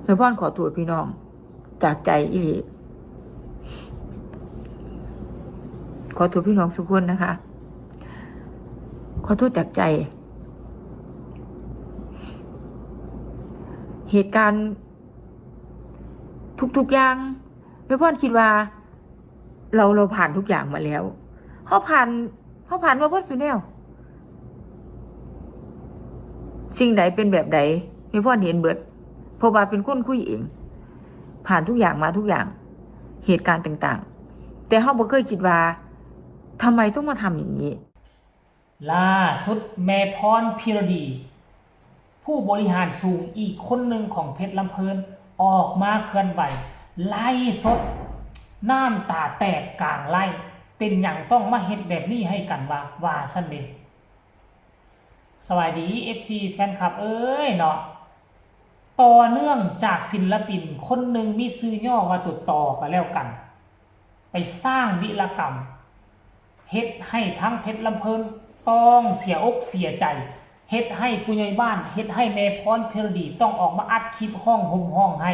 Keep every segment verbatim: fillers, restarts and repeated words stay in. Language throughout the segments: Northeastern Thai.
แม่พรขอโทษพี่น้อง จากใจอีหลี ขอโทษพี่น้องทุกคนนะคะ ขอโทษจากใจ เหตุการณ์ทุกๆอย่าง แม่พรคิดว่า เรา เราผ่านทุกอย่างมาแล้ว เฮาผ่าน เฮาผ่านมาเบิดซุแนว สิ่งใดเป็นแบบใด แม่พรเห็นเบิด เพราะว่าเป็นคนคุยเอง ผ่านทุกอย่างมาทุกอย่าง เหตุการณ์ต่างๆ แต่เฮาบ่เคยคิดว่า ทำไมต้องมาทำอย่างนี้ ล่าสุดแม่พรพิรดี ผู้บริหารสูงอีกคนหนึ่งของเพชรลำเพลิน ออกมาเคลื่อนไหว ไลฟ์สด น้ำตาแตกกลางไลฟ์ เป็นหยังต้องมาเฮ็ดแบบนี้ให้กันวะ ว่าซั่นเด้ สวัสดี เอฟซี แฟนคลับเอ้ยเนาะ ต่อเนื่องจากศิลปินคนหนึ่งมีชื่อย่อว่าตัวตอก็แล้วกัน ไปสร้างวีรกรรม เฮ็ดให้ทั้งเพชรลำเพลินต้องเสียอกเสียใจ เฮ็ดให้ผู้ใหญ่บ้าน เฮ็ดให้แม่พรพิรดีต้องออกมาอัดคลิปฮ้องห่มฮ้องไห้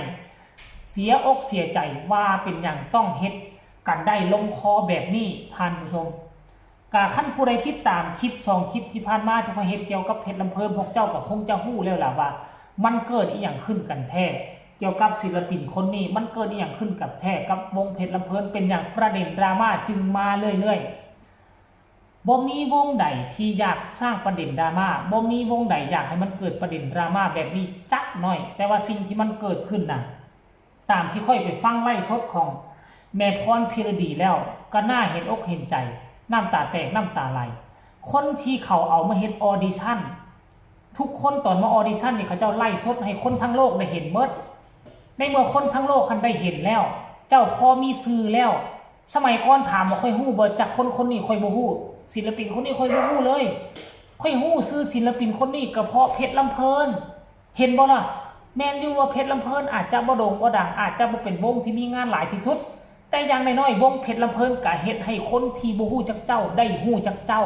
เสียอกเสียใจว่าเป็นหยังต้องเฮ็ดกันได้ลงคอแบบนี้ ท่านผู้ชม กะคันผู้ใดติดตามคลิปสองคลิปที่ผ่านมาที่ข้อยเฮ็ดเกี่ยวกับเพชรลำเพลิน พวกเจ้าก็คงจะฮู้แล้วล่ะว่า มันเกิดอีหยังขึ้นกันแท้ เกี่ยวกับศิลปินคนนี้ มันเกิดอีหยังขึ้นกับแท้กับวงเพชรลำเพลิน เป็นหยังประเด็นดราม่าจึงมาเรื่อยๆ บ่มีวงใดที่อยากสร้างประเด็นดราม่า บ่มีวงใดอยากให้มันเกิดประเด็นดราม่าแบบนี้จักหน่อย แต่ว่าสิ่งที่มันเกิดขึ้นน่ะ ตามที่ข้อยไปฟังไลฟ์สดของแม่พรพิรดีแล้ว ก็น่าเห็นอกเห็นใจ น้ำตาแตกน้ำตาไหล คนที่เขาเอามาเฮ็ดออดิชั่น ทุกคนตอนมาออดิชั่นนี่เขาเจ้าไลฟ์สดให้คนทั้งโลกได้เห็นหมด ในเมื่อคนทั้งโลกหั้นได้เห็นแล้ว เจ้าพอมีชื่อแล้ว สมัยก่อนถามว่าข้อยฮู้บ่จักคนคนนี้ข้อยบ่ฮู้ ศิลปินคนนี้ข้อยบ่ฮู้เลย ข้อยฮู้ชื่อศิลปินคนนี้ก็เพราะเพชรลำเพลิน เห็นบ่ล่ะ แม่นอยู่ว่าเพชรลำเพลินอาจจะบ่โด่งบ่ดัง อาจจะบ่เป็นวงที่มีงานหลายที่สุด แต่อย่างน้อยๆ วงเพชรลำเพลินก็เฮ็ดให้คนที่บ่ฮู้จักเจ้าได้ฮู้จักเจ้า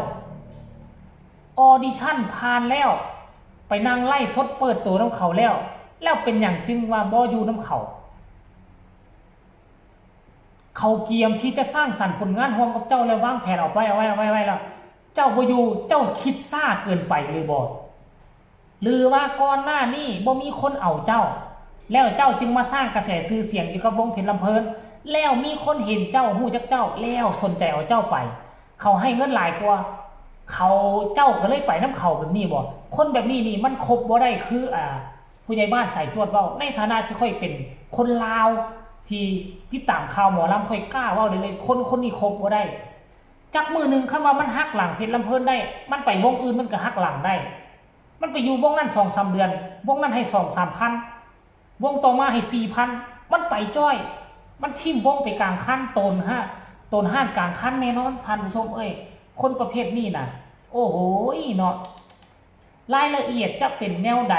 ออดิชั่นผ่านแล้ว ไปนั่งไลฟ์สดเปิดตัวนำเขาแล้ว แล้วเป็นหยังจึงว่าบ่อยู่นำเขา เขาเกียมที่จะสร้างสรรค์ผลงานร่วมกับเจ้าและวางแผนเอาไว้ เอาไว้ เอาไว้ ไว้แล้ว เจ้าบ่อยู่ เจ้าคิดช้าเกินไปหรือบ่ หรือว่าก่อนหน้านี้บ่มีคนเอาเจ้า แล้วเจ้าจึงมาสร้างกระแสชื่อเสียงอยู่กับวงเพชรลำเพลิน แล้วมีคนเห็นเจ้า ฮู้จักเจ้า แล้วสนใจเอาเจ้าไป เขาให้เงินหลายกว่า เขา เจ้าก็เลยไปนำเขาแบบนี้บ่ คนแบบนี้นี่มันคบบ่ได้ คือ อ่า ผู้ใหญ่บ้านสายจวดเว้า ในฐานะที่ข้อยเป็นคนลาวที่ติดตามข่าวหมอลำ ข้อยกล้าเว้าได้เลย คนคนนี้คบบ่ได้ จักมื้อหนึ่งคันว่ามันหักหลังเพชรลำเพลินได้ มันไปวงอื่นมันก็หักหลังได้ มันไปอยู่วงนั้นสองสามเดือน วงนั้นให้สองสามพัน วงต่อมาให้สี่พัน มันไปจ้อย มันถิ่มวงไปกลางคัน โตนห้า โตนห้านกลางคันแน่นอน ท่านผู้ชมเอ้ย คนประเภทนี้น่ะ โอ้โหเนาะ รายละเอียดจะเป็นแนวใด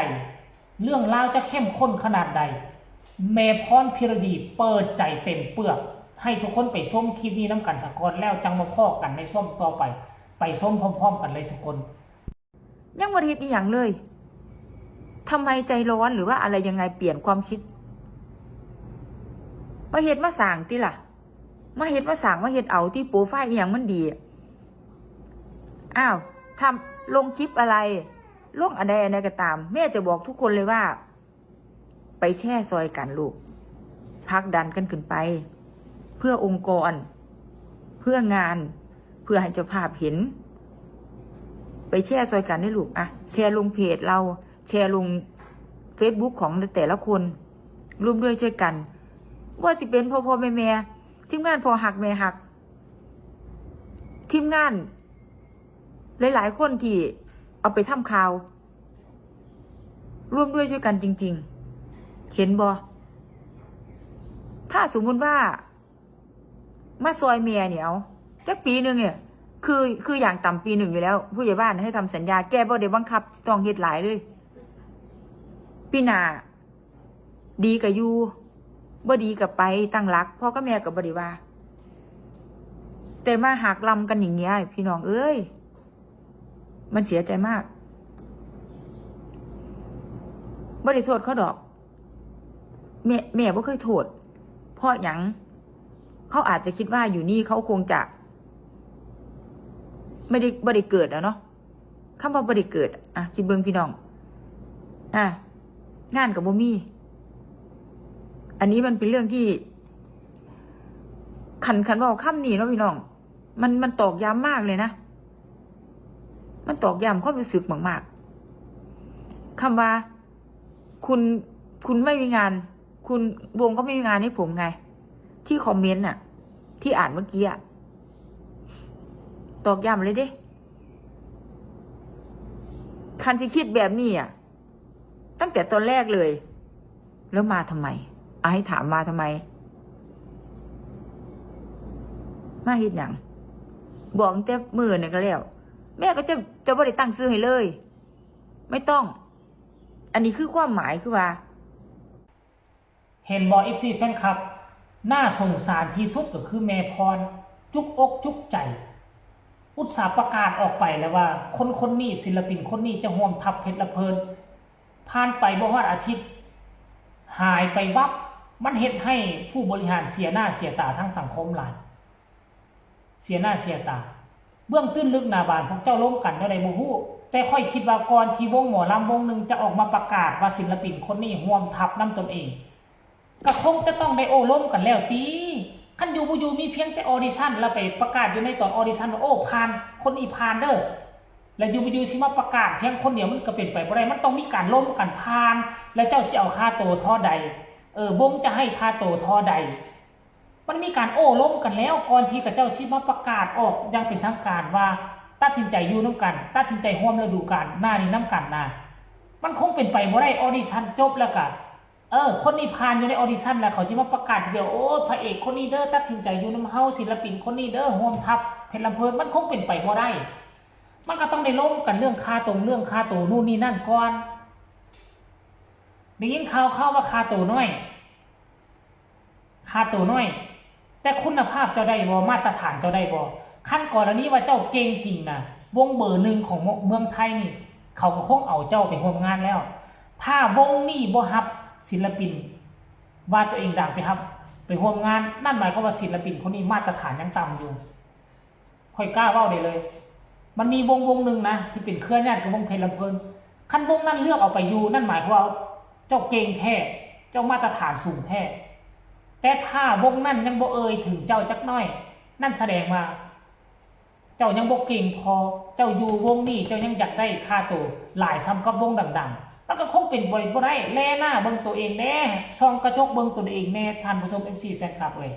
เรื่องราวจะเข้มข้นขนาดใด แม่พรพิรดีเปิดใจเต็มเปลือก ให้ทุกคนไปชมคลิปนี้นำกันซะก่อน แล้วจั่งมาพ้อกันในช่วงต่อไป ไปชมพร้อมๆกันเลยทุกคน ยังบ่ได้เฮ็ดอีหยังเลย ทำไมใจร้อนหรือว่าอะไรยังไง เปลี่ยนความคิด มาเฮ็ดมาสร้างติล่ะ มาเฮ็ดมาสร้างมาเฮ็ดเอาติ โปรไฟล์อีหยังมันดี อ้าว ทำ ลงคลิปอะไร ลงอันใดอันใดก็ตาม แม่จะบอกทุกคนเลยว่า ไปแชร์ซอยกันลูก ผลักดันกันขึ้นไป เพื่อองค์กร เพื่องาน เพื่อให้เจ้าภาพเห็น ไปแชร์ซอยกันเด้อลูก อะ แชร์ลงเพจเรา แชร์ลงเฟซบุ๊กของแต่ละคน ร่วมด้วยช่วยกัน ว่าสิเป็นพ่อพ่อแม่แม่ ทีมงานพ่อฮักแม่ฮัก ทีมงาน หลายๆคนที่เอาไปทำข่าว ร่วมด้วยช่วยกันจริง ๆ เห็นบ่ ถ้าสมมุติว่า มาซอยแม่เนี่ย เอา จักปีหนึ่งเนี่ย คือ คืออย่างต่ำปีหนึ่งอยู่แล้ว ผู้ใหญ่บ้านให้ทำสัญญา แกบ่ได้บังคับต้องเฮ็ดหลายเลย ปีหน้า ดีก็อยู่ บ่ดีก็ไปตั้งหลัก พ่อกับแม่ก็บ่ได้ว่า แต่มาหักลำกันอย่างเงี้ย พี่น้องเอ้ย มันเสียใจมาก บ่ได้โทษเขาดอก แม่แม่บ่เคยโทษ เพราะหยัง เขาอาจจะคิดว่าอยู่นี่เขาคงจะ ไม่ได้บ่ได้เกิดอะเนาะ คำว่าบ่ได้เกิด อ่ะ คิดเบิ่งพี่น้อง อ่ะ งานก็บ่มี อันนี้มันเป็นเรื่องที่ คันคันเว้าคำนี้เนาะพี่น้อง มันมันตอกย้ำมากเลยนะ มันตอกย้ำความรู้สึกมากๆ คำว่า คุณคุณไม่มีงาน คุณวงก็ไม่มีงานให้ผมไง ที่คอมเมนต์น่ะ ที่อ่านเมื่อกี้อะ ตอกย้ำเลยเด้ คันสิคิดแบบนี้อ่ะ ตั้งแต่ตอนแรกเลย แล้วมาทำไม เอาให้ถามมาทำไม มาเฮ็ดหยัง บอกตั้งแต่มื้อนั้นก็แล้ว แม่ก็จะจะบ่ได้ตั้งชื่อให้เลย ไม่ต้อง อันนี้คือความหมายคือว่า เห็นบ่ เอฟซี แฟนคลับ น่าสงสารที่สุดก็คือแม่พร จุกอกจุกใจ อุตส่าห์ประกาศออกไปแล้วว่า คนคนนี้ ศิลปินคนนี้จะห่วมทัพเพชรลำเพลิน ผ่านไปบ่ฮอดอาทิตย์ หายไปวับ มันเฮ็ดให้ผู้บริหารเสียหน้าเสียตาทางสังคมหลาย เสียหน้าเสียตา เบื้องตื้นลึกหน้าบานพวกเจ้าล้มกันแนวใดบ่ฮู้ แต่ข้อยคิดว่าก่อนที่วงหมอลำวงหนึ่งจะออกมาประกาศว่าศิลปินคนนี้ห่วมทัพนำตนเอง ก็คงจะต้องได้โอ้ล้มกันแล้วติ คันอยู่บ่อยู่มีเพียงแต่ออดิชั่น แล้วไปประกาศอยู่ในตอนออดิชั่นว่า โอ้ ผ่าน คนนี้ผ่านเด้อ แล้วอยู่บ่อยู่สิมาประกาศเพียงคนเดียวมันก็เป็นไปบ่ได้ มันต้องมีการล้มกันผ่าน แล้วเจ้าสิเอาค่าโตเท่าใด เออ วงจะให้ค่าโตเท่าใด มันมีการโอ้ล้มกันแล้ว ก่อนที่เขาเจ้าสิมาประกาศออกอย่างเป็นทางการว่า ตัดสินใจอยู่นำกัน ตัดสินใจร่วมฤดูกาลหน้านี้นำกันนะ มันคงเป็นไปบ่ได้ ออดิชั่นจบแล้วก็ เออ คนนี้ผ่านอยู่ในออดิชั่นแล้ว เขาสิมาประกาศเดียว โอ้ พระเอกคนนี้เด้อ ตัดสินใจอยู่นำเฮา ศิลปินคนนี้เด้อ ร่วมทัพเพชรลำเพลิน มันคงเป็นไปบ่ได้ มันก็ต้องได้ล้มกันเรื่องค่าตรงเรื่องค่าโตนู่นนี่นั่นก่อน ได้ยินข่าวๆว่าค่าโตน้อย ค่าโตน้อย แต่คุณภาพเจ้าได้บ่ มาตรฐานเจ้าได้บ่ คันกรณีว่าเจ้าเก่งจริงนะ วงเบอร์หนึ่งของเมืองไทยนี่ เขาก็คงเอาเจ้าไปร่วมงานแล้ว ถ้าวงนี้บ่รับศิลปิน ว่าตัวเองดังไปรับ ไปร่วมงาน นั่นหมายความว่าศิลปินคนนี้มาตรฐานยังต่ำอยู่ ข้อยกล้าเว้าได้เลย มันมีวงวงหนึ่งนะ ที่เป็นเครือญาติกับวงเพชรลำเพลิน คันวงนั้นเลือกเอาไปอยู่ นั่นหมายความว่าเจ้าเก่งแท้ เจ้ามาตรฐานสูงแท้ แต่ถ้าวงนั้นยังบ่เอ่ยถึงเจ้าจักหน่อย นั่นแสดงว่า เจ้ายังบ่เก่งพอ เจ้าอยู่วงนี้ เจ้ายังอยากได้ค่าโตหลายส่ำกับวงดังๆ มันก็คงเป็นไปบ่ได้ แลหน้าเบิ่งตัวเองแน่ ส่องกระจกเบิ่งตัวเองแน่ ท่านผู้ชม เอฟซี แฟนคลับเอ้ย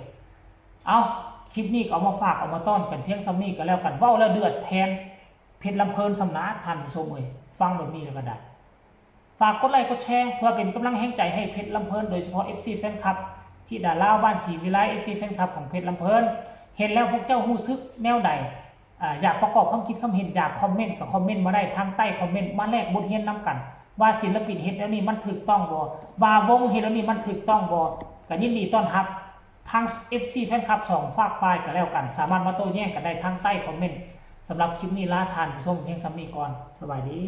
เอา คลิปนี้ก็เอามาฝาก เอามาต้อนกันเพียงส่ำนี้ก็แล้วกัน เว้าแล้วเดือดแทนเพชรลำเพลินส่ำนา ท่านผู้ชมเอ้ย ฟังแบบนี้แล้วก็ได้ ฝากกดไลค์กดแชร์ เพื่อเป็นกำลังแฮงใจให้เพชรลำเพลิน โดยเฉพาะ เอฟซี แฟนคลับ ธิดาลาวบ้านศรีวิไล เอฟซี แฟนคลับของเพชรลำเพลิน เห็นแล้วพวกเจ้าฮู้สึกแนวใด อ่า อยากประกอบความคิดความเห็น อยากคอมเมนต์ก็คอมเมนต์มาได้ทางใต้คอมเมนต์ มาแลกบทเรียนนำกัน ว่าศิลปินเฮ็ดแนวนี้มันถูกต้องบ่ ว่าวงเฮ็ดแนวนี้มันถูกต้องบ่ ก็ยินดีต้อนรับ ทั้ง เอฟซี แฟนคลับสองฝากฝ่ายก็แล้วกัน สามารถมาโต้แย้งกันได้ทางใต้คอมเมนต์ สำหรับคลิปนี้ลาท่านผู้ชมเพียงส่ำนี้ก่อน สบายดี